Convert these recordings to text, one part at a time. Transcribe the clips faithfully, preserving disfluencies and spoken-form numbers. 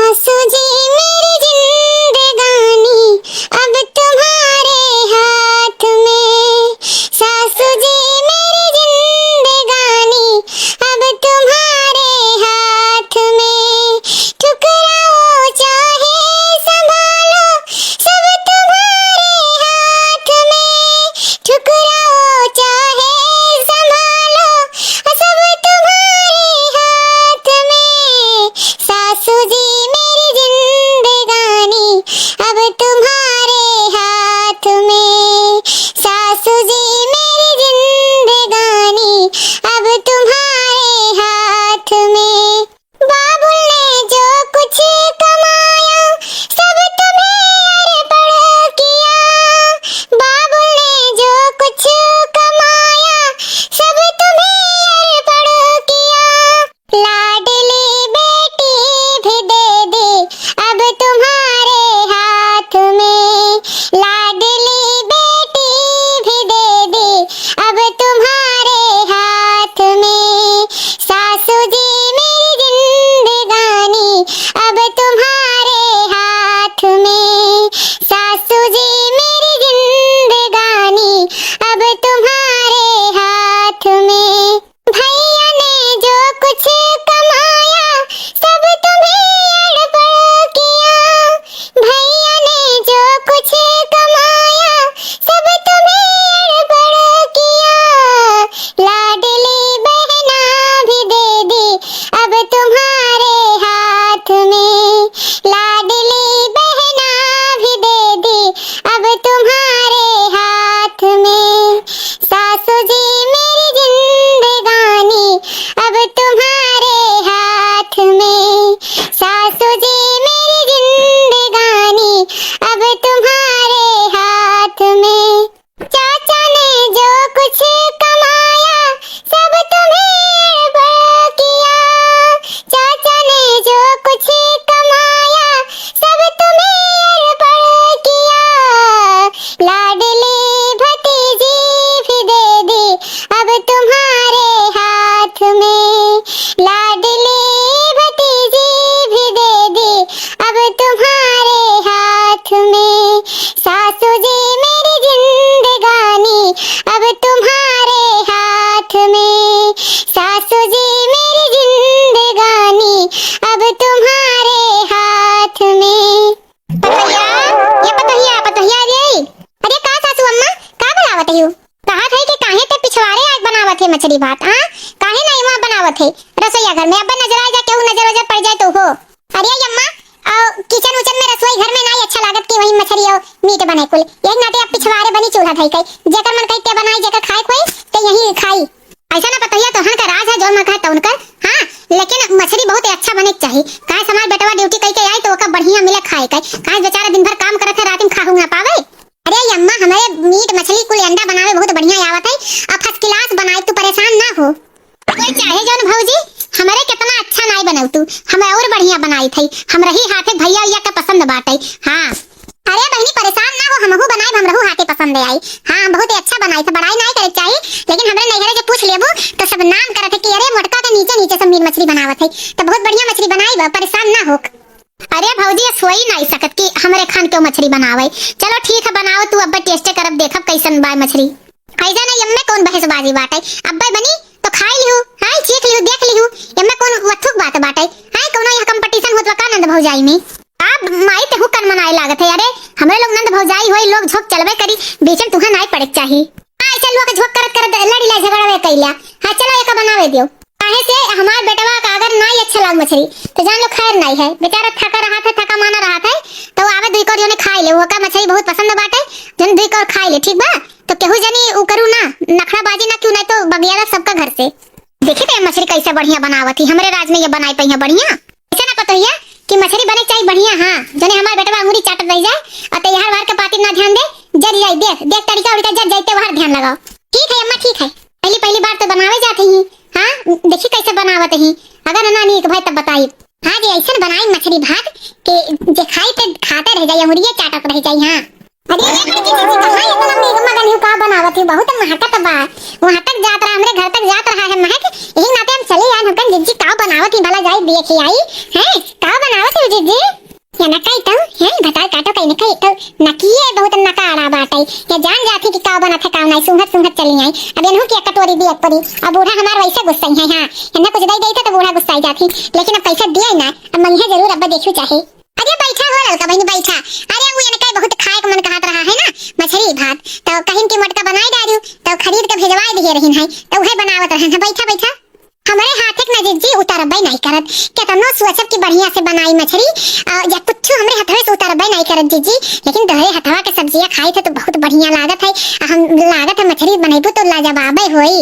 सासू जी मेरी जिंदगानी अब तुम्हारे हाथ में, सासू जी मेरी जिंदगानी अब तुम्हारे हाथ में, ठुकराओ चाहे संभालो सब तुम्हारे हाथ में, ठुकराओ चाहे संभालो सब तुम्हारे हाथ में, सासू जी मेरी जिंदगानी अब तुम्हारे हाथ में, सासू जी मेरी जिंदगानी अब तुम्हारे हाथ में। बाबुल ने जो कुछ कमाया सब तुम्हें अर्पण किया, बाबुल ने जो कुछ कमाया सब तुम्हें अर्पण किया, लाडली बेटी भी दे दी अब तुम्हारे हाथ में, लाडली बेटी भी दे दी अब तुम्हारे हाथ में, सासू जी मेरी जिंदगानी अब तुम्हारे हाथ में, सासू जी मेरी जिंदगानी अब तुम्हारे हाथ में। भैया ने जो कुछ कमाया सब तुम्हें अर्पण किया, भैया ने जो कुछ कमाया सब तुम्हें अर्पण किया, लाडली बहना भी दे दी अब तुम्हारे हाथ में, लाडली बहना भी दे दी अब तुम्हारे हाथ में, सासू जी मेरी जिंदगानी अब तुम्हारे हाथ में, सासू जी मेरी जिंदगानी अब तुम्हारे हाथ में। चाचा ने जो कुछ कमाया सब तुम्हें अर्पण किया, चाचा ने जो कुछ कमाया सब तुम्हें अर्पण किया, लाडली भतीजी भी दे दी अब तुम्हारे हाथ में, लाडली भतीजी भी दे दी अब तुम्हारे हाथ में, सासू जी मेरी जिंदगानी अब तुम्हारे हाथ में, सासू जी मेरी जिंदगानी अब तुम्हारे हाथ में। पतोहिया, ये पतोहिया, पतोहिया रे। अरे का सासू अम्मा, का बनावत हइउ? कहत है कि काहे ते पिछवारे आग बनावत है मछरी भात, हाँ? काहे ना इमा बनावत है रसोईया घर में? अब्बे नजर आ जा, केहू नजर वजर पड़ जाए तो हो। अरे अम्मा, अउ किचन उचन में, रसोई घर में नाई अच्छा लागत कि वही मछरी अउ मीट बने कुल। यही नाते अब पिछवारे बनी चूल्हा धई कई। जेकर मन कही ते बनाई, जेकर खाए खोई ते यही खाई। ऐसा ना पतोहिया तोहन का राज है, जौन मन कहे तौन कर। हाँ, लेकिन मछरी बहुत ही अच्छा बने के चाही। काहे से हमार बेटवा ड्यूटी कई के आई तो ओका बढ़िया मिले खाए के। काहे बेचारा दिन भर काम करत है, रात में खाहू ना पावे। अरे अम्मा, हमरे मीट मछली कुल अंडा बनावे बहुत बढ़िया आवत है। अब फर्स्ट क्लास बनाए, तू परेशान ना हो। कोई चाहे जौन भौजी, हमरे कितना अच्छा नाई बनौतू, हम और बढ़िया बनाई थई, हमरही हाथे भैया उइया के पसंद बाटे। हाँ। अरे बहिनी परेशान ना हो, हमहू बनाई, हमरहू हाथे पसंद आई। हाँ, बहुत ही अच्छा बनाई थे, बड़ाई नाई करे के चाही, लेकिन हमरे नैहरे जे पूछ लेबू तो सब नाम करत है कि अरे मोटका के नीचे नीचे सब मीट मछली बनावत है, तो बहुत बढ़िया मछली बनाई बा, परेशान ना हो। अरे भौजी, ये सोई नाई सकत कि हमरे खान के मछली बनावे। चलो ठीक है, बनाओ तू, अब्बे टेस्टे करब, देखब कैसन बा मछली। ऐसा नहीं, एम्मे कौन बहसबाजी बाटे, अब्बे बनी तो खाई लिहू, हाँ, चीख लिहू, देख लिहू, एम्मे कौन वथुक बात बाटे, हाँ, कौनो यहाँ कंपटीशन होत बा का नंद भौजाई में? अब माई तेहू कन मनाए लागत है, अरे, हमरे लोग नंद भौजाई होई, लोग झोंक चलबे करी, बीच में तुहा नाई पड़े के चाही। हाँ, ऐसे लोग झोंक करत करत लड़ी ला, झगड़वे कैला। हाँ, चलो, एका बनावे दियो। काहे से हमार बेटवा का अगर नाई अच्छा लाग मछली, तो जान लो खैर नाई है। बेचारा थका रहा था, थका माना रहा था, तो आवे दुई कौर जोने खाई ले। ओका मछली बहुत पसंद बाटे, जोने दुई कौर खाई ले, ठीक बा? तो केहू जनी उ करू ना, नखराबाजी ना क्यों, नहीं तो बगियाला सबका घर से। देखी तो ये मछली कैसे बढ़िया बनावत ही, हमरे राज में ये बनाई पई है बढ़िया। ऐसे ना पतोहिया कि मछली बने के चाही बढ़िया, हाँ, जने हमार बेटवा अंगूरी चाटत रह जाए, और ते यार वार के पातिर ना ध्यान दे, जर जाई, देख, देख तरीका उरीका जर जाई, ते वहार ध्यान लगाओ। ठीक है अम्मा, ठीक है, पहली पहली बार तो बनावे जाते ही, हाँ, देखी कैसे बनावत ही, अगर ना नीक भाई तब बताई। हाँ जी, ऐसे बनाई मछली भात के जे खाई ते खाते रह जाई, अंगूरिये चाटत रह जाई, हाँ। अरे ये बड़की जीजी, कहाँ इतना मेघ मगन हूँ, का बनावत हूँ? बहुत महकत बा। वहाँ तक जात रहा, हमरे घर तक जात रहा है महक, यही नाते हम चले आए। हम कहें, "जीजी, का बनावत ही? भला जाई देख ही आई, हैं? का बनावत ही जीजी?" सूंघत सूंघत चली आई। अब इन्हू के एक कटोरी दिया पड़ी। अब बूढ़ा हमार वैसे गुस्साई है, हाँ, इन्हें कुछ दे देते तो बूढ़ा गुस्साई जाती, लेकिन अब कैसे दिया ही ना, अब मंगिया जरूर, अब देखियो चाहे। अरे बैठा हो ललका बहिनी, बैठा। अरे वो इनका बहुत खाए के मन कहत रहा है ना, मछरी भात, तो कहिन की मोटका बनाए डारू, तो खरीद के भेजवाए दिए रहिन है, तो वह बनावत रहन है। बैठा, बैठा। हमरे हाथे के ना जिज्जी उतरबे नहीं करत, केतनो सोचब कि बढ़िया से बनाई मछरी, आ, या कुछ हमरे हथवे से उतरबे नहीं करत जिज्जी, लेकिन तोहरे हथवा के सब्जिया खाई थे तो बहुत बढ़िया लागत है। आ, हम लागत है मछरी बनैबू तो लाजवाबे होई।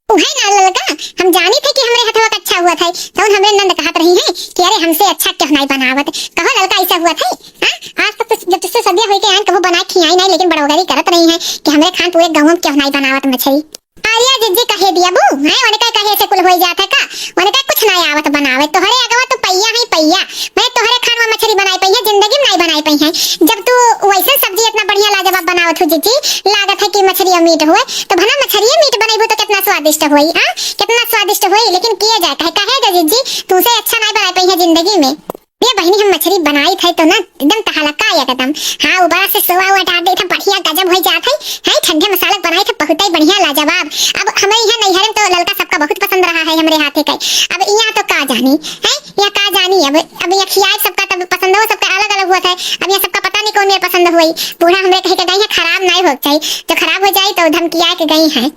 उहे ना ललका, हम जानी थे कि हमरे हथवा का अच्छा हुआ था, तो हमरे नंद कहत रही है कि अरे हमसे अच्छा क्यों नहीं बनावत। कहो ललका, ऐसा हुआ था? हाँ? आज तक तो जब तुझसे सदिया होई के आन कबो बना खियाई नहीं, लेकिन बड़ोगरी करत रही है कि हमरे खान पूरे गाँव में क्यों नहीं बनावत मछरी। अरे जिज्जी कहे दिया बू, हैं? उनका कहे से कुल होई जात है का? उनका कुछ नहीं आवत बनावे। तोहरे अगवा तो पैया है पैया, मैं तोहरे खान में मछरी बनाई पई है, जिंदगी में नहीं बनाई पई है। जब तू वैसे सब्जी इतना बढ़िया लाजवाब बनावत हो जिज्जी, लागत है कि मछरी या मीट हुए, तो भला मछरी या मीट बनैबू तो कितना स्वादिष्ट होई, हाँ? कितना स्वादिष्ट होई, लेकिन किए जाए कहे, कहे दे जिज्जी, तुमसे अच्छा नहीं बनाई पई है जिंदगी में। ये बहिनी हम मछरी बनाई थे तो ना एकदम तहलका एकदम। हाँ, ऊपर से सोवा हुआ डाल दे थे, बढ़िया गजब हो जात है। है ठंडे मसाला बनाई थे, बहुत ही बढ़िया लाजवाब। अब हमारे यहाँ नैहर में तो ललका सबका बहुत पसंद रहा है हमरे हाथे का। अब यहाँ तो का जानी, है यहाँ का जानी। अब, अब यहाँ खियाए सबका तब पसंद हो, सबका अलग अलग हुआ था। अब यहाँ सबका पता नहीं कौन मेरे पसंद हुई। बूढ़ा हमरे कहे के गई है खराब नहीं हो चाहिए, जो खराब हो जाए तो धमकिया के गई है।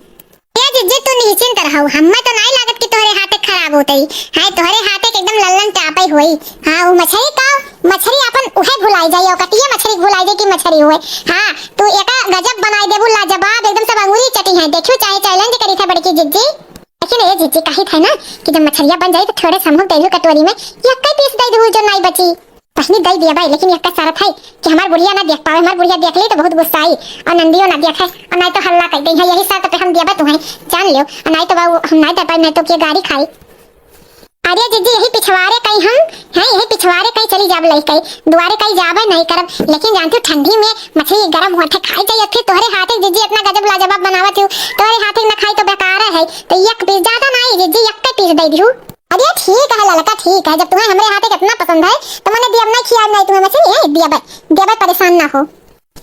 ए जिज्जी, तू निश्चिंत रहू, हम्मे तो नाई लागत कि तोहरे हाथे खराब होतई। हाय, तोहरे हाथे के एकदम लल्लन चापई होई। हाँ, उ मछरी का, मछरी आपन उहे भुलाई जाई, औकटिया मछरी भुलाई जाई कि मछरी होए। हाँ, तू एका गजब बनाई देबू, लाजवाब, एकदम सब अंगूरी चटी है। देखियो, चाहे challenge करी था बड़की जिज्जी। लेकिन ए जिज्जी, कही था ना कि जब मछरिया बन जाई तो थोड़े समूह दे दू कटोरी में, यक्का पीस दे दू जो नाई बची। पहली दई दिया भाई, लेकिन एक शर्त है कि हमार बुढ़िया ना देख पावे, हमार बुढ़िया देख ली तो बहुत गुस्सा आई और नंदियो ना देखे, और नहीं तो हल्ला कर दें। यही शर्त पे हम दिया तुम्हें, जान लियो, और नहीं तो बाबू हम नहीं दे पाए, नहीं तो के गाड़ी खाई। अरे जिज्जी, यही पिछवारे कहीं हम हैं, यही पिछवारे कहीं चली जाब लई कहीं, दुआरे कहीं जाबे नहीं करब। लेकिन जानती हो ठंडी में मछली गरम होते खाई जाइए, फिर तोहरे हाथे जिज्जी इतना गजब लाजवाब बनावत हूँ, तोहरे हाथे न खाई तो बेकार है। तो एक पीस ज्यादा नहीं जिज्जी, एक पीस दे दिहू। अरे ठीक है ललका, ठीक है, जब तुम्हें हमरे हाथे के इतना पसंद है तो मने दियब नहीं, खियाब नहीं तुम्हें मछली है, दियब, दियब, परेशान ना हो।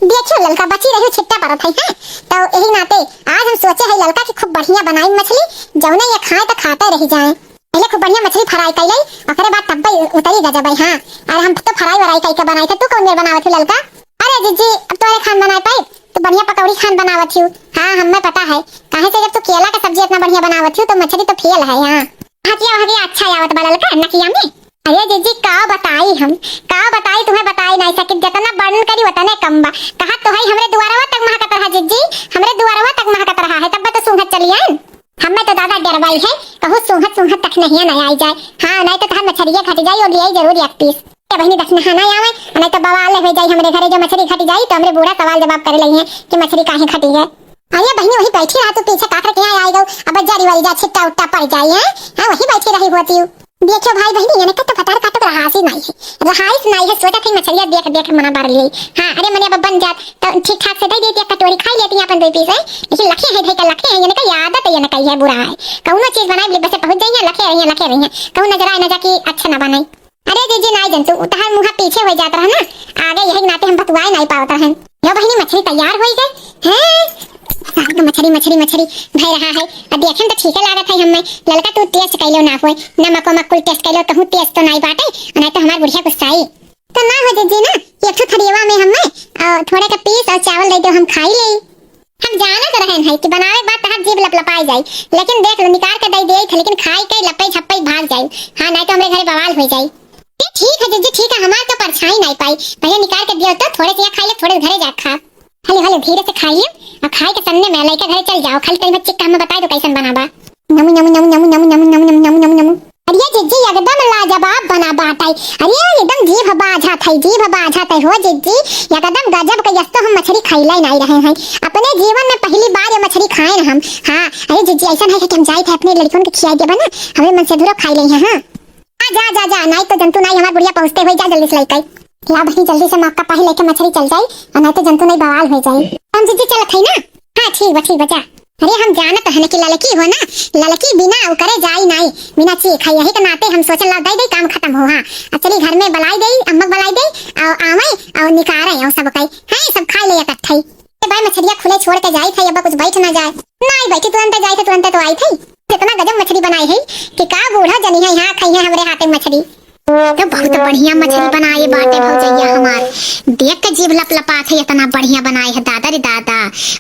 देखियो ललका, बची रही छिट्टा परत है, हैं? तो यही नाते आज हम सोचे है ललका कि खूब बढ़िया बनाई मछली, जौने ये खाए तो खाते रह जाए। पहले खूब बढ़िया मछली fry कर ले, ओकरे बाद तब उतरी गजब है। हाँ, और हम तो fry वराई करके बनाई थे, तू कौन मेर बनावत हो ललका? अरे जिज्जी, अब तोरे खान बनाए पाए, तू बढ़िया पकौड़ी खान बनावत हो। हाँ, हमें पता है, काहे से जब तू केला का सब्जी इतना बढ़िया बनावत हो तो मछली तो फेल है। हाँ। हकिया हकिया अच्छा आवत बा ललका नकिया में। अरे जिज्जी, का बताई हम, का बताई तुम्हें, बताई नहीं सकित, जितना वर्णन करी उतने कम बा। कहा तो है हमरे दुआरवा तक महकत रहा जिज्जी, हमरे दुआरवा तक महकत रहा है, तब तो सूंघत चली आन। हमें तो दादा डरवाई है, कहूँ सूंघत सूंघत तक नहीं ना आई जाए। हाँ, नहीं तो तहार मछरिया घट जाई और ले आई जरूर एक पीस। ए बहिनी, दस नहाना आवे, नहीं तो बवाल हो जाई हमरे घरे, जो मछली घट जाई तो हमरे बूढ़ा सवाल जवाब करे लगी हैं कि मछली काहे घटी है। अरे बहिनी, वही बैठी रहा तू पीछे काकर के यहाँ आई गऊ, अब जरी वरी जा छिट्टा उट्टा पड़ जाई है। हाँ, वही बैठी रही होती हूँ। देखियो भाई बहिनी, इनका तो भतार काटत रहासी नाई है, रहाइस नाई है, सोचा थी मछलिया देख देख मना बार ली। हाँ, अरे मने अब बन जात तो ठीक ठाक से दे देती, एक कटोरी खाई लेती अपन दो पीस है, लेकिन लखे है भाई का लखे है, इनका आदत है, इनका यह बुरा है, कौनो चीज बनाई बस पहुंच जाइए, लखे रहिए, लखे रहिए, कहूँ नजर आए ना जा कि अच्छा ना बनाई। अरे जीजी नाई जन तू, तहार मुँह पीछे हो जात रहा ना, आगे यही नाते हम बतुआए नाई पावत रहन। यो बहिनी मछली तैयार होई गए हैं, साग मछली मछली मछली भय रहा है। अब देखें तो ठीक है लागत है हमें। ललका तू taste कैलो ना होए, नमक वमक कुल taste कैलो, कहूँ taste तो नाई बाटे, और नाई तो हमार बुढ़िया गुस्साई। तो ना हो जीजी ना, एक ठो थरियवा में हमें, अ, थोड़े का पीस और चावल दे दो, हम खाई ले। हम जानत रहन है कि बनावे के बाद तहार जीभ लपलपाई जाई, लेकिन देख लो निकार के दे दिए थे, लेकिन खाई के लपई झप्पई भाग जाई। हाँ, नाई तो हमरे घरे बवाल हो जाई। ये ठीक है जीजी, ठीक है, हमार तो परछाई नाई पाई, भैया निकार के दियो तो थोड़े से यहाँ खाई ले, थोड़े से घरे जा खा। हले हले धीरे से खाई लियो और खाई के सामने में लइका घरे चल जाओ, खाली तनी चिक्का हमें बताई दो कैसन बना बा। नमु नमु नमु नमु नमु नमु नमु नमु नमु नमु नमु। अरे जीजी एकदम लाजवाब बना बाटे। अरे एकदम जीभ बाझा थे, जीभ बाझा थे हो जीजी, एकदम गजब के। यस्तो हम मछली खैले नाई रहे हैं अपने जीवन में, पहली बार ये मछली खाए ना हम। हाँ, अरे जीजी ऐसा है कि हम जाए थे अपने लड़कों के खियाई देबा ना, हमें मन से धुरो खाई ले हैं। हाँ। आ, जा, जा, जा, नाई तो जंतु नाई हमार बुढ़िया पहुँचते हुई जा जल्दी से लइका। ला बहिनी जल्दी से मौका पाही लेके मछली चल जाई, और नाई तो जंतु नाई बवाल हो जाई। हम जीजी चलत है ना? हाँ, ठीक बा, ठीक बा, जा। अरे हम जानत है ना कि ललकी हो ना, ललकी बिना ओकरे जाई नाई, बिना चीख है, यही के नाते हम सोचन ला दे दे काम खत्म हो। हाँ, अब चली घर में बलाई दे, अम्मक बलाई दे, और आवे और निकारे और सब कई, हैं, सब खाई ले इकट्ठे। ए बाय मछरिया खुले छोड़ के जाई थे, अब कुछ बैठ ना जाए। नाई बैठी, तुरंत जाई थे, तुरंत तो आई थे। इतना गजब मछरी बनाई है कि का बूढ़ा जनी है यहाँ खाई है हमरे हाथे मछरी। तो बहुत बढ़िया मछरी बनाए बाटे भौजैया हमार। देख के जीभ लपलपात है, इतना बढ़िया बनाए है दादा रे दादा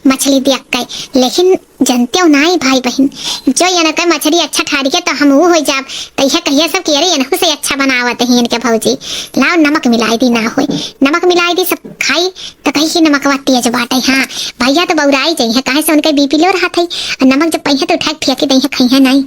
मछली देख के। लेकिन जनते हो नाई भाई बहिन, जो यनके मछरी अच्छा ठारी के तो हम ऊ हो जाब। तो यह कहिए सब कि अरे यनहू से अच्छा बनावत है इनके भौजी। लाओ नमक मिलाई दी ना होए, नमक मिलाई दी सब खाई तो कही कि नमकवा तेज बाटे। हाँ भैया तो बौराई जाई है, काहे से उनके बीपी लो रहत है। और नमक जब पहिए तो उठा के फेंक दे है, खइहे नाई।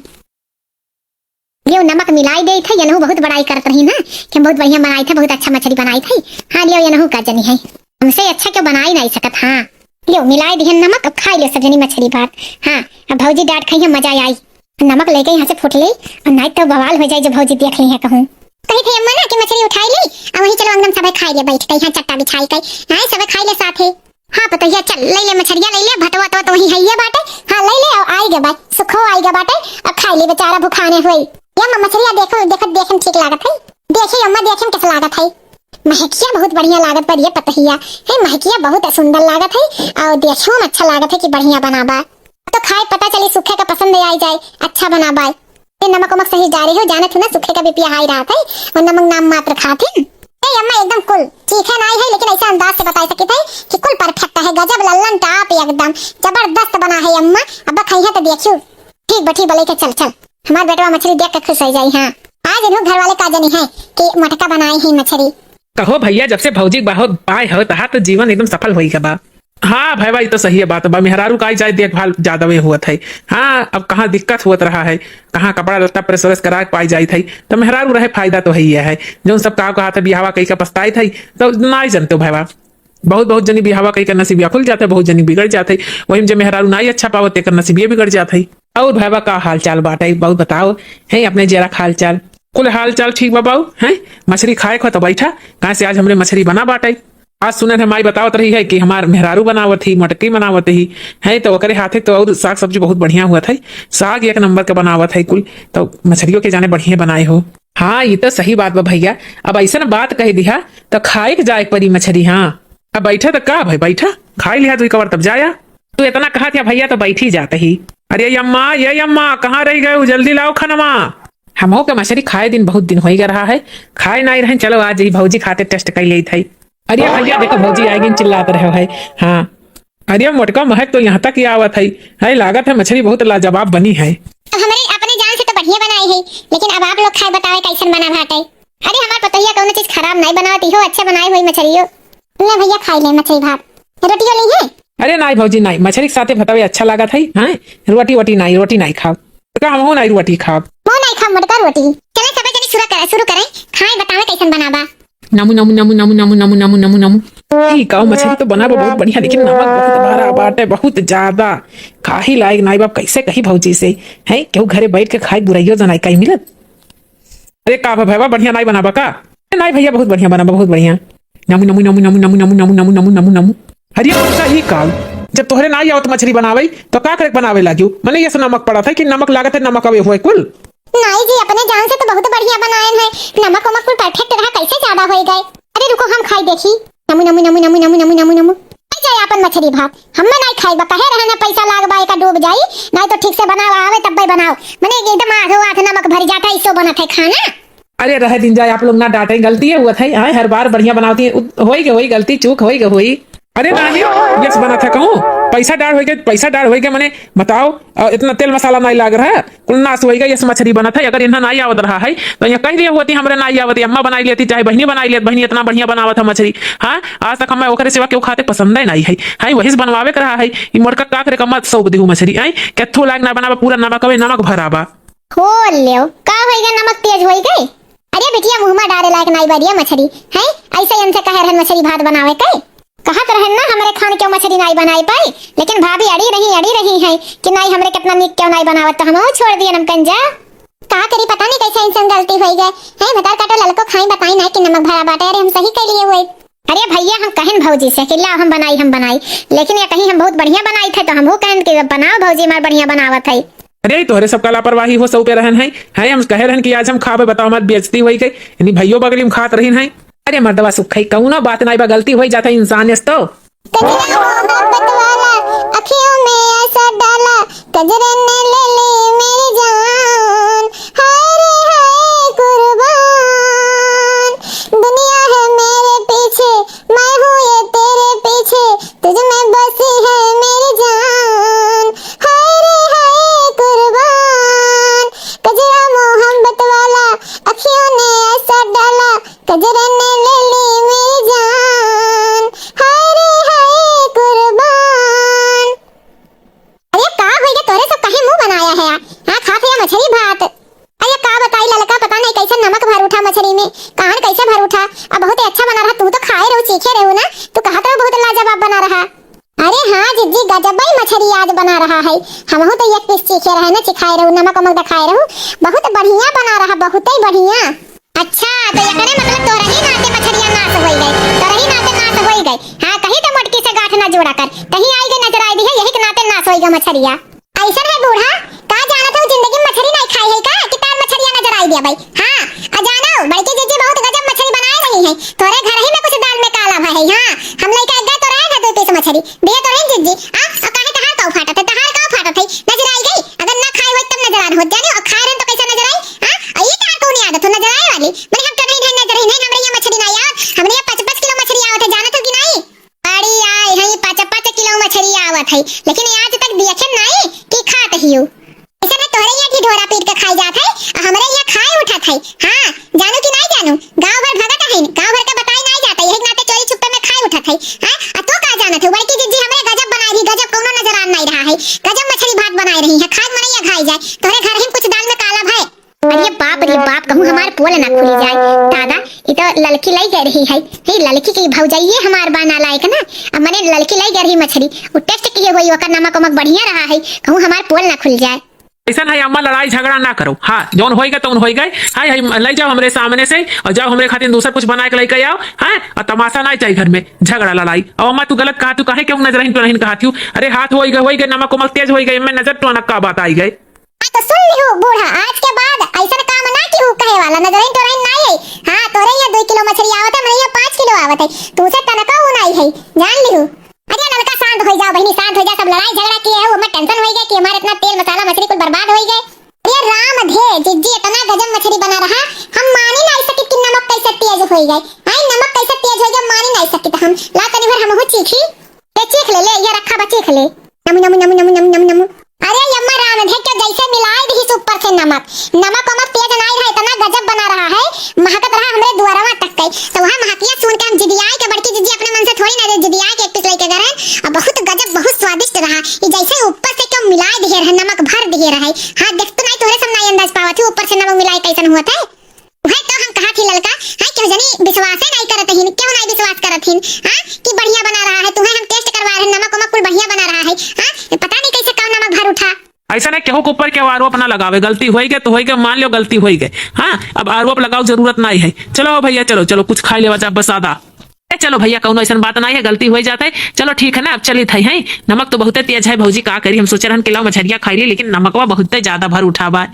लियो नमक मिलाई दे थे, यनहू बहुत बड़ाई करत रही ना कि हम बहुत बढ़िया बनाई थे, बहुत अच्छा मछली बनाई थे। हाँ लियो यनहू का जनी है, हमसे अच्छा क्यों बनाई नहीं सकत। हाँ लियो मिलाई दिहन नमक, अब खाई लियो सब जनी मछली भात। हाँ अब भौजी डांट खाई है, मजा आई। नमक लेके यहाँ से फूट ले और नहीं तो बवाल हो जाए जो भौजी देख ली है कहूँ। कही थे अम्मा ना कि मछली उठाई ले और वहीं चलो अंगन सबे खाई ले बैठ के, यहाँ चट्टा बिछाई के, हाँ सबे खाई ले साथे। हाँ पतोहिया, चल, ले ले मछरिया, ले ले, भतवा तो, तो वहीं हइये बाटे। हाँ, ले ले, और आई गे बाटे, सुखो आई गे बाटे, अब खाई ले बेचारा भुखाने हुए। ये अम्मा, मछरिया देखो, देखत, देखे में ठीक लागत है। देखी अम्मा, देखे में कैसे लागत है? महकिया बहुत बढ़िया लागत बा ये पतोहिया। है, महकिया बहुत सुंदर लागत है, और देखो में अच्छा लागत है कि बढ़िया बनाबा। तो खाए पता चली सुखे का पसंद आई जाए, अच्छा बनाबा। ये नमक उमक सही जा रही हो, जानत हो ना, सुखे का बीपी हाई रहत है और नमक नाम मात्र खात है। ए अम्मा, एकदम कुल चीखे नाई है, लेकिन ऐसा अंदाज से बताई सकित है कि कुल perfect है, गजब लल्लन टाप एकदम जबरदस्त बना है अम्मा। अब खाई है तो देखियो। ठीक बा, ठीक बा, लेके चल, चल। हमार बेटवा मछली देख के खुश हो जाई। हाँ, आज इन्हों घर वाले का जनी है कि मोटका बनाई है मछली। कहो भैया, जब से भौजी बहुत पाए हो, तहा तो जीवन एकदम सफल होई गबा। हाँ भाई, भाई, तो सही बात बा। मेहरारू का आई जाए देखभाल ज्यादा में हुआ था। हाँ, अब कहाँ दिक्कत हुआ रहा है, कहाँ कपड़ा लत्ता प्रेस व्रेस करा के पाई जाई था, तो मेहरारू रहे फायदा तो है ही है। जो सब का कहा था बिहावा कई का पछताई था, तो ना ही जानते हो भाई बा। बहुत, बहुत जनी बिहावा कई का नसीबिया खुल जाते, बहुत जनी बिगड़ जाते। वही में जे मेहरारू ना ही अच्छा पावत, तेकर नसीबिया बिगड़ जाते। और भाई बा, का हाल चाल बाटे, बहुत बताओ, है अपने जरा हाल चाल। कुल हाल चाल ठीक बा बाऊ, हैं? मछली खाए खो तो बैठा, कहाँ से आज हमरे मछली बना बाटे। आज सुने थे माई बतावत रही है कि हमार मेहरारू बनावत ही, मटकी बनावत ही, है तो ओकरे हाथे तो और साग सब्जी बहुत बढ़िया हुआ था, साग एक नंबर के बनावत है कुल, तो मछलियों के जाने बढ़िया बनाए हो। हाँ, ये तो सही बात बा भैया, अब ऐसा बात कह दिया तो खाए के जाए के परी मछली। हाँ, अब बैठा तो का भाई, बैठा, खाई लिहा दुई कवर तब जाया। तू इतना कहा था भैया तो बैठी जात ही। अरे अम्मा, ये अम्मा, कहाँ रह गए हो? जल्दी लाओ खनवा। हमहू के मछली खाए दिन बहुत दिन होई ग रहा है, खाए नाई रहन, चलो आज ई भौजी खाते टेस्ट कर लेत है। अरे भैया देखो भौजी आए गिन चिल्लात रहे है। हाँ, अरे मोटका महक तो यहाँ तक ही आवत है। है लागत है मछली बहुत लाजवाब बनी है। हमरे अपने जान से तो बढ़िया बनाए है, लेकिन अब आप लोग खाए बतावे कैसन बना भाटे। अरे हमार पतोहिया कौनो चीज खराब नहीं बनावत, इहो अच्छा बनाए हुई मछलियो। ले भैया खाई ले मछली भात, रोटियो ली है। अरे नाई भौजी नाई, मछली के साथे भतवे अच्छा लागत है। हाँ, रोटी वोटी नाई, रोटी नाई खाओ। का हमहू नाई रोटी खाब। वो नाई खाब मोटका रोटी। चले सबे जनी शुरू करे, शुरू करे। खाए बतावे कैसन बनाबा। नमु नमु नमु नमु नमु नमु नमु नमु नमु। ई काऊ मछली तो बनाबा बहुत बढ़िया, लेकिन नमक बहुत भरा बाटे, बहुत ज्यादा। खाही लायक नाई बाप, कैसे कही भौजी से? है केहू घरे बैठ के खाए बुराइयो जनाई काई मिलत। अरे का भा भैया बढ़िया नाई बनाबा का? ए, नाई भैया बहुत बढ़िया बनाबा, बहुत बढ़िया। नमु नमु नमु नमु नमु नमु नमु नमु नमु नमु नमु। अरे का ई काऊ, जब तोहरे नाई आवत मछली बनावे तो का करे के बनावे लागियो? मने ये से नमक पड़ा था कि नमक लागत है, नमक अवे हुए कुल। नाई जी, अपने जान से तो बहुत बढ़िया बनाएन है, नमक उमक कुल perfect रहा, कैसे ज्यादा होई गए? अरे रुको, हम खाई देखी। नमु नमु नमु नमु नमु नमु नमु नमु। खाई जाए आपन मछली भात, हम्मे नाई खाई बा, कहे रहे ना पैसा लाग बा, एका डूब जाई, नाई तो ठीक से बनावा आवे तब्बे बनाओ, मने एकदम आधो आध नमक भर जाता, इसो बनत है खाना। अरे रहे दिन जाए, आप लोग ना डांटे, गलती है हुआ था, हाँ, हर बार बढ़िया बनावती है, उ-, होई के होई, गलती चूक होई के होई। अरे नानी, यस बनत है कहूँ, पैसा डार होई के, पैसा डार होई के, मने बताओ, अ, इतना तेल मसाला नाई लाग रहा है, कुल नाश होई गई, यस मछली बनत है। अगर इन्हें नाई आवत रहा है, तो ये कह दिया होती, हमरे नाई आवत, अम्मा बनाई लेती, चाहे बहनी बनाई लेती, बहनी इतना बढ़िया बनावत है मछली। हाँ, आज तक हमें ओकरे सिवा केहू खाते पसंद ही नाई है। हाँ, वही से बनवावे के रहा है। ई मोटका का करे, कम्मा सौंप दिहू मछली, आई, केथू लायक ना बनावा, पूरा नमक अवे, नमक भराबा। हो लेव, का होई गए, नमक तेज होई गए? अरे बिटिया, मुँह में डारे लायक नाई बा रे मछली, हैं? ऐसे इनसे कहे रहन मछली भात बनावे के। कहत रहन ना हमरे खान के मछली नाई बनाई पाई, लेकिन भाभी अड़ी रही, अड़ी रही है कि नाई हमरे कितना नीक क्यों नाई बनावत, तो हमहू छोड़ दिए नमकन जा। का करी, पता नहीं कैसे इनसे गलती होई गए। हैं, भतार काटो ललको खाई बताई ना कि नमक भरा बाटे, अरे हम सही कह लिए हुए। अरे भैया, हम कहन भौजी से कि लाओ हम बनाई, हम बनाई, लेकिन ये कहीं हम बहुत बढ़िया बनाई थे, तो हमहू कहन कि बनाओ भौजी, हमार बढ़िया बनावत है। अरे, तोहरे सबका लापरवाही हो, सौ पे रहन है। हैं, हम कहे रहन कि आज हम खाबे, बताओ, हमार बेइज्जती होई गई। यानी भैयो बगली में खात रहीन है। अरे मर्दवा सुखई, कौनो बात नाई बा, गलती होई जाता इंसान यस तो। नजरन ले ली मेरी जान, हाय रे हाय कुर्बान। दुनिया है मेरे पीछे, मैं हूँ ये तेरे पीछे, तुझ में बसी है मेरी जान, हाय रे हाय कुर्बान। गजरा मोहब्बत वाला, अखियों ने ऐसा डाला, गजरन ले ली मेरी जान, हाय रे हाय कुर्बान। अरे का होइगा तोरे सब, काहे मुँह बनाया है? हाँ, खात है मछरी भात। अरे का बताई ललका, पता नहीं कैसे नमक भर उठा मछरी में, कहाँ कैसे भर उठा। अब बहुत ही अच्छा बना रहा, तू तो खाए रहू, चीखे रहू ना, तू कहत रहू बहुत लाजवाब बना रहा। अरे हाँ जिज्जी, गजब ही मछरी आज बना रहा है, हमहू तो एक पीस चीखे रहे ना, चिखाए रहू, नमक वमक दिखाए रहू, बहुत बढ़िया बना रहा, बहुत ही बढ़िया। अच्छा, तो एकरे मतलब तोरही नाते मछरिया नाश होई गई, तोरही नाते नाश होई गई। हाँ, कहीं तो मोटकी से गांठ ना जोड़ा कर, कहीं आई गई नजर आई दी है, यही के नाते नाश होई गई मछरिया। ऐसन है बूढ़ा, का जानत हो जिंदगी में मछरी नहीं खाई है का, कि तार मछरिया नजर आई दिया भाई। हाँ, आ जानो, बड़की जिज्जी बहुत गजब मछरी बनाए रही है, तोरे घर ही में कुछ दाल में काला भा है। हाँ, हम लइका एक तो रहे ना दो पीस मछरी, दिए तो रहे जिज्जी। आ, आ काहे तहार का फाटत है, तहार का फाटत है, नजर आई गई, अगर ना खाए होत तब नजर आन होत जाने, और खाए रहन तो कैसे नजर आई? हाँ, आ ई तार कौन आदत हो नजर आए वाली? मने हम तो नहीं, नहीं नजर ही नहीं, हमरे यहाँ मछरी नहीं आवत, हमरे यहाँ पाँच पाँच किलो मछरी आवत है, जानत हो कि नहीं? बड़ी आई है, पाँच पाँच किलो मछरी आवत है, लेकिन आज तक देखे नहीं कि खात हियो। ऐसे में तोहरे यहाँ ढिढोरा पीट के खाई जात है, आ हमरे यहाँ खाए उठत है। हाँ, जानू कि नहीं जानू, गाँव भर भगत है, गाँव भर के बताई नहीं जाता, यही नाते चोरी छुपे में खाए उठत है। हाँ, आ तो का जानत हो, बड़की जिज्जी हमरे गजब बनाए रही, गजब कौनो नजर आन नहीं रहा है, गजब मछरी भात बनाए रही है, खाए मनैया घाई जाए, तोहरे घर ही कुछ दाल में काला भय। अरे बाप रे बाप, कहूँ हमार पोल ना खुली जाए। दादा, ई तो ललकी लाई गए रही है। हे ललकी के भौजाइये हमार बा नालायक ना। अब मने ललकी लाई गए रही मछरी, उ टेस्ट किए हुई, ओकर नमक वमक बढ़िया रहा है, कहूँ हमार पोल ना खुल जाए। ऐसा नहीं अम्मा, लड़ाई झगड़ा ना करो। हाँ, जौन होई गए तौन होई गए। हाँ, यही लाई जाओ हमरे सामने से, और जाओ हमरे खातिर दूसर कुछ बना के लेके आओ। हाँ, और तमाशा ना चाहिए घर में, झगड़ा लड़ाई। और अम्मा तू गलत कहा, तू काहे क्यों नजर ही तो नहीं कहा तू? अरे हाथ होई गए, होई गए, नमक वमक तेज होई गए, मैं नजर टोनक का बात आई गए। हाँ, तो सुन लिहू बूढ़ा, आज के बाद ऐसन काम ना किहू कहे वाला, नजरइन तोरइन नाई है। हाँ, तोरे यहाँ दुई किलो मछरी आवत है, हमरे यहाँ पाँच किलो आवत है, तू से तनका ऊ नाई है, जान लिहू। अरे ललका, शांत हो जाओ बहिनी, शांत हो जाओ, सब लड़ाई झगड़ा किए हो, हमें टेंशन हो गया कि हमारे इतना तेल मसाला मछरी कुल बर्बाद हो गए। अरे राम धे, जिज्जी इतना गजब मछरी बना रहा, हम मानी नहीं सकित कि नमक कैसे तेज हो गए। आई नमक कैसे तेज हो गया, मानी नहीं सकित हम। ला तनी भर हमहू चीखी। ले चीख ले, ले, ये रखा बा, चीख ले। नमु, नमु, नमु, नमु, नमु, नमु, नमु। अरे यम्मा राम, देख के जैसे मिलाए दिहिस ऊपर से नमक। नमक वमक तेज नाई रहा, इतना गजब बना रहा है, महकत रहा हमरे दुआरवा तक के। तो वहाँ महकिया सुन के हम जिदियाए के, बड़की जिज्जी अपने मन से थोड़ी ना दे, जिदियाए के एक पीस लेके गए रहे। अब बहुत गजब, बहुत स्वादिष्ट रहा। ये जैसे ऊपर से क्यों मिलाए दिहे रहे, नमक भर दिहे रहे। हाँ, देख तो नहीं, तोहरे सब नहीं अंदाज पावत ही, ऊपर से नमक मिलाए कैसन हुआ था। वह तो हम कहा थी ललका, है क्यों जनी विश्वास है नहीं करत हिन, क्यों नहीं विश्वास करत हिन, हाँ, कि बढ़िया बना रहा है, तुम्हें हम टेस्ट करवा रहे हैं, नमक वमक कुल बढ़िया बना रहा है, हाँ, ये पता नहीं कैसे कौन नमक भर उठा। ऐसा नहीं, केहू के ऊपर केहू आरोप ना लगावे, गलती होई गए तो होई गए, मान लो गलती होई गए, हाँ, अब आरोप लगाओ जरूरत नहीं है। चलो भैया, चलो, चलो, कुछ खाई लेवा जा, बसादा। ए, चलो भैया, कौनो ऐसन बात नहीं है, गलती हो जाता है। चलो ठीक है ना, अब चलित है, हैं? नमक तो बहुते तेज है भौजी, का करी, हम सोचे रहन कि लाओ मछरिया खाई ली, लेकिन नमकवा बहुते ज्यादा भर उठा बा।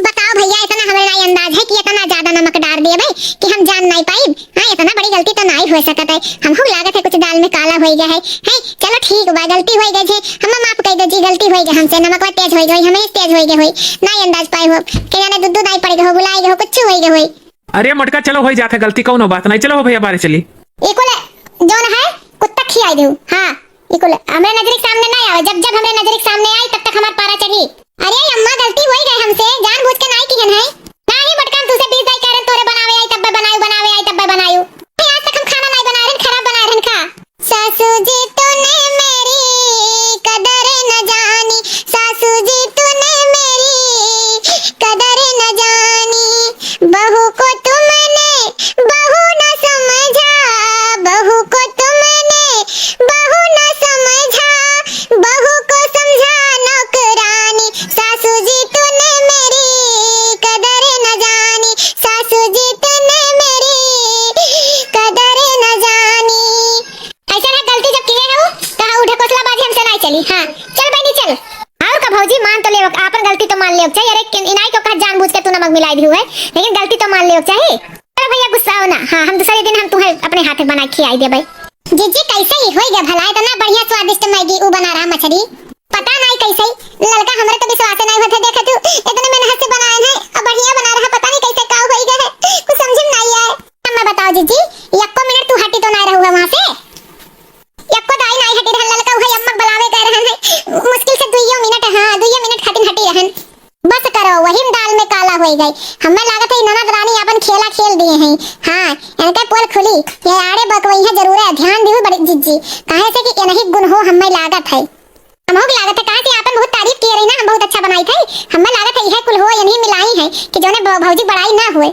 बताओ भैया, इतना हमारे नाई अंदाज है कि इतना ज्यादा नमक डाल दिए भाई कि हम जान नहीं पाई। हाँ, इतना बड़ी गलती तो नहीं हो सकत है, हमहू लागत है कुछ दाल में काला हो गया है। हैं? चलो ठीक बा, गलती हो गई है, हमें माफ कर दो जी, गलती हो गई हमसे, नमकवा तेज हो गई, हमें तेज हो गई हुई, नहीं अंदाज पाए हो, के जाने दूध दूध आई पड़ गए हो, बुलाए गए हो, कुछ हो गए हुई। अरे मोटका, चलो, होई जात है गलती, कौनो बात नहीं, चलो हो भैया, बारे चली। ई कुल जौन है, कुत्ता खियाई देहु। हाँ, ई कुल हमरे नजर के सामने ना आवे, जब जब हमरे नजर के सामने आई, तब तक हमार पारा चढ़ी। अरे अम्मा, गलती होई गए हमसे, जानबूझ के नाई किहन है। नाही मोटका, हम तुसे बीस दाई कह रहे, तोरे बनावे आई तब्बे बनायु, बनावे आई तब्बे बनायु। आज तक हम खाना नाई बना रहन, खराब बना रहन का? सासू जी तूने मेरी कदर न जानी, सासू जी तूने मेरी कदर न जानी, बहू को तुमने बहू न समझा, बहू को तुमने बहू न समझा, बहू को समझा नौकरानी, सासू जी तूने मेरी कदर न जानी, सासू जी तूने मेरी कदर न जानी। ऐसा ना गलती जब किए हो, तो हाँ, ऊ ढकोसलाबाजी हमसे नहीं चली। हाँ, चल बहनी, चल। और का भौजी, मान तो लेवक, आपन गलती तो मान लेवक चाहिए। अरे, किन-, इनाई को कहा जानबूझ के तू नमक मिलाई दी हुए, लेकिन गलती तो मान लेवक चाहिए। चलो भैया, गुस्सा हो ना। हाँ, हम दूसरे दिन हम तुम्हें अपने हाथे बना के खियाई देबे। जीजी, कैसे ही होई गए भला, इतना बढ़िया स्वादिष्ट मैगी ऊ बना रहा मछली। पता नहीं कैसे ही ललका, हमरे तो विश्वासे नाहीं होत है। देखा तू, इतने मेहनत से बनाए हैं और बढ़िया बना रहा, पता नहीं कैसे का होई गए है, कुछ समझ में नाहीं आए। अम्मा बताओ जीजी, यक्को मिनट तू हटी तो नाहीं रहू है वहाँ से? यक्को दाई नाहीं हटी रहन ललका, उहे अम्मा के बुलावे गए रहन है। मुश्किल से दुइयो मिनट, हाँ, दुइयो मिनट खातिर हटी रहन। बस करो, वही में दाल में काला होई गई। हमें लागत है ई ननद रानी आपन खेला खेल दिए हैं। हाँ, इनके पोल खुली, ये आड़े बकवई है जरूर है, ध्यान दिहु बड़ी जीजी, काहे से कि इनही गुण हो हमें लागत है। हमहू के लागत है, काहे कि आपन बहुत तारीफ किए रही ना, हम बहुत अच्छा बनाई थे। हमें लागत है इहे कुल हो, इनही मिलाई है कि जौने भौ-, भौजी बड़ाई ना हुए।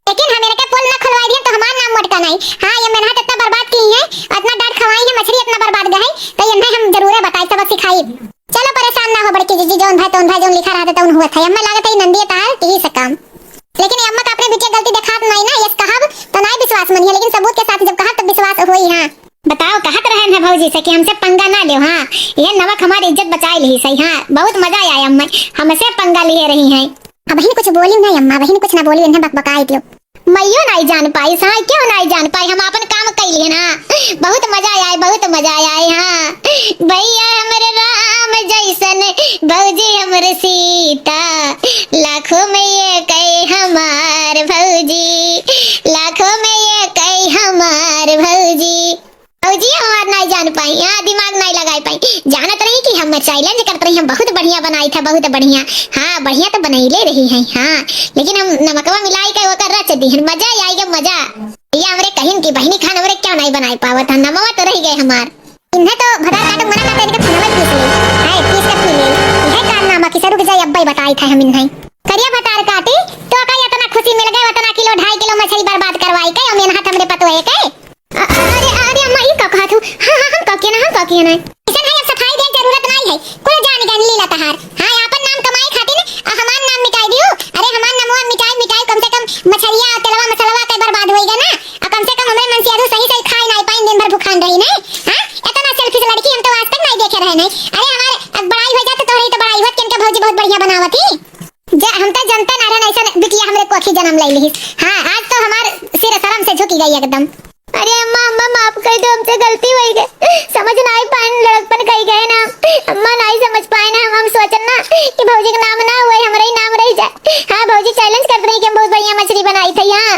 लेकिन हम इनके पोल ना खुलवाई दिहन तो हमार नाम मोटका नाहीं। हाँ, ये मेहनत इतना बर्बाद की है, इतना डांट खवाई है, मछली इतना बर्बाद गए, तो इन्हें हम जरूर बताई, सबक सिखाई। चलो परेशान ना हो बड़की जीजी, जौन भाई तौन भाई जौन लिखा रहता तौन हुआ था। अम्मा लागत है ई नंदिया तार यही से काम। लेकिन ये अम्मा का अपने बिटिया गलती देखात नाहीं ना, यस कहब तो नाहीं विश्वास मनिए, लेकिन सबूत के साथ जब कहब तब विश्वास होई। हाँ, बताओ, कहत रहन है भौजी से कि हमसे पंगा ना लेव। हाँ, ये नवक हमारी इज्जत बचाए लिहिस है। हाँ, बहुत मजा आया अम्मा, हमसे पंगा लिए रही हैं। अब बहिन कुछ बोली ना अम्मा, बहिन कुछ ना बोली, इन्हें बकबकाए दियो। मइयो नाहीं जान पाई, हाँ, क्यों नाहीं जान पाई, हम आपन काम कइ लिए ना। बहुत मजा आए, बहुत मजा आए। हाँ, भैया हमरे राम जैसन, भौजी हमरे सीता, लाखों में एक हमार भौजी, लाखों में एक हमार भौजी। भौजी हमार नाहीं जान पाई, हाँ, दिमाग नाहीं लगाए पाई। जानत रही कि हम challenge करत रही, हम बहुत बढ़िया बनाई था, बहुत बढ़िया। हाँ, बढ़िया तो बनैले रही है, हाँ, लेकिन हम नमकवा मिलाई के ओकर रच दिहन, मजा आई गया, मजा। भैया हमरे कहिन कि बहिनी खान हमरे क्यों नाहीं बनाए पावत है, नमवा तो रह गए हमार। इन्हें तो भतार काटे मना करते, इनके फोनवा पीस ले, है, पीस के पी ले। यह कारनामा कि सरुक जाए, अब्बे बताई था हम इन्हें। करिया भतार काटी, तो का इतना खुशी मिल गए, उतना किलो, ढाई किलो मछली बर्बाद करवाई के, और मेहनत हमरे पतोहे के। अ-, अरे, अरे अम्मा, ई का कहत हू? हाँ, हाँ, हम का किए ना, हम का किए ना। ऐसन है, अब सफाई देन जरूरत नाहीं है, कुल जान गए लीला तहार। हाँ, आपन नाम कमाए खातिर ना, आ, हमार नाम मिटाई दियो। अरे, हमार नामवा मिटाई, मिटाई, कम से कम मछरिया, तेलवा, मसलवा के बर्बाद होई गए ना। आ, कम से कम हमरे मनसियारू सही, सही खाए नाहीं पाइन, दिन भर भुखान रही ना। हाँ, इतना selfish लड़की हम तो आज तक नाहीं देखे रहे नाहीं। अरे, हमार अब बड़ाई हो जात तो तोहरे तो बड़ाई होत, किनके भौजी बहुत बढ़िया बनावत ही। जे हम तो जनते ना रहन, ऐसन बिटिया हमरे कोखी जन्म ले लिहिस। हाँ, आज तो हमार सिर शर्म से झुकी गई एकदम। अरे अम्मा, अम्मा, माफ कर दो, हमसे गलती होई गए, समझ नाहीं पाइन, लड़कपन कही गए ना, अम्मा नाहीं समझ पाए ना, हम, हम सोचन ना कि भौजी के नाम ना हुए, हमरे ही नाम रह जाए। हाँ, भौजी challenge करत रही कि हम बहुत बढ़िया मछली बनाई थी। हाँ,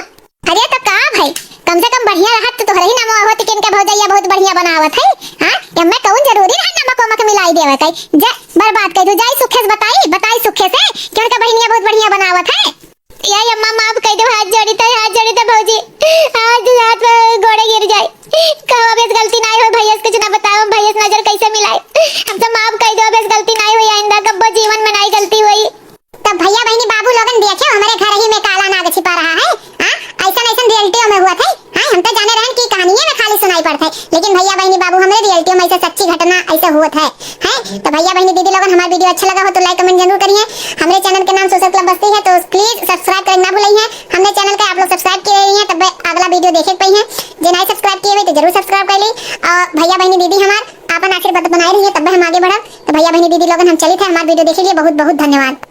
अरे तो का भाई, कम से कम बढ़िया रहत तो तोहरे ही नाम होत कि इनके भौजैया बहुत बढ़िया बनावत है। हाँ, एम्मे कौन जरूरी रहे नमक वमक मिलाई देवे के? जा, बर्बाद कर दू, जाई सुखे से बताई, बताई सुखे से कि उनका बहिनिया बहुत बढ़िया बनावत है। या अम्मा, माफ कर दो, हाथ जोड़ी तो, हाथ जोड़ी तो भौजी, हाथ, हाथ पे गोड़े गिर जाए। कहो, अब इस गलती नाहीं हो, भैया से कुछ ना बताओ, भैया से नजर कैसे मिलाए? हमसे माफ कर दो, अब इस गलती नाहीं हो, आइंदा कब्बो जीवन में नाहीं गलती होई। तब भैया बहिनी बाबू लोगन देखे, हमरे घर ही में काला नाग छिपा रहा है। हाँ, ऐसन ऐसन reality में हुआ थे। हाँ, हम तो जाने रहन कि कहानिये में खाली सुनाई पड़त है, लेकिन भैया बहिनी बाबू हमरे reality में ऐसे सच्ची घटना ऐसे हुआ थे। हैं? तो भैया बहिनी दीदी लोगन, हमारा video अच्छा लगा हो तो like comment जरूर करिए। हमरे channel के नाम Social Club बस्ती है, तो please subscribe करें ना भूलिए। हमरे channel के आप लोग subscribe किए रहिए, तब अगला video देखे के पाइए। जे नहीं subscribe किए हुए तो जरूर subscribe कर ली। और भैया बहिनी दीदी हमार आपन आशीर्वाद बनाए रहिए, तब हम आगे बढ़ब। तो भैया बहिनी दीदी लोगन, हम चली थे, हमारा video देखे लिए बहुत बहुत धन्यवाद।